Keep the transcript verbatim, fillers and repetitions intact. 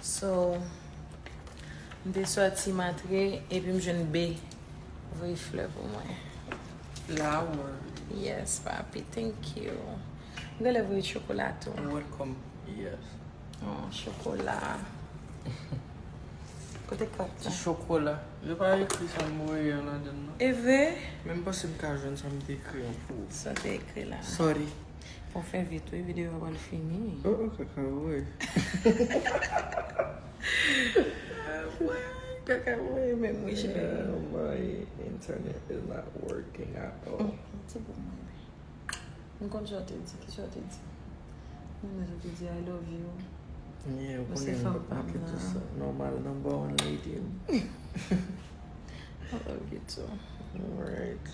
So, m te sòti, m antre, epi m jwenn B voye flè pou mwen. Flower. Yes, papi, thank you. M genlè voye chokola tou. Welcome. Yes. Oh, chokola. Kote kat Ti la? Chokola. Yo pa ekri sa m voye an ladan l non. E vre? Men m panse m ka jwenn sa m te ekri an pou ou. Sa te ekri la. Sorry. Fò fè vit, wi, videyo a pral fini. Oh, oh, kaka woy. Kaka woy, men mwen, cheri. Yeah, my internet is not working at all. Ti pou mwen. M konn sa w te di, ki sa w te di? Mwen menm sa w te di, I love you. Yeah, ou Mwen se konnen fanm m pa m ap kite nan. Sa. Normal, number one lady. I love you too. Alright.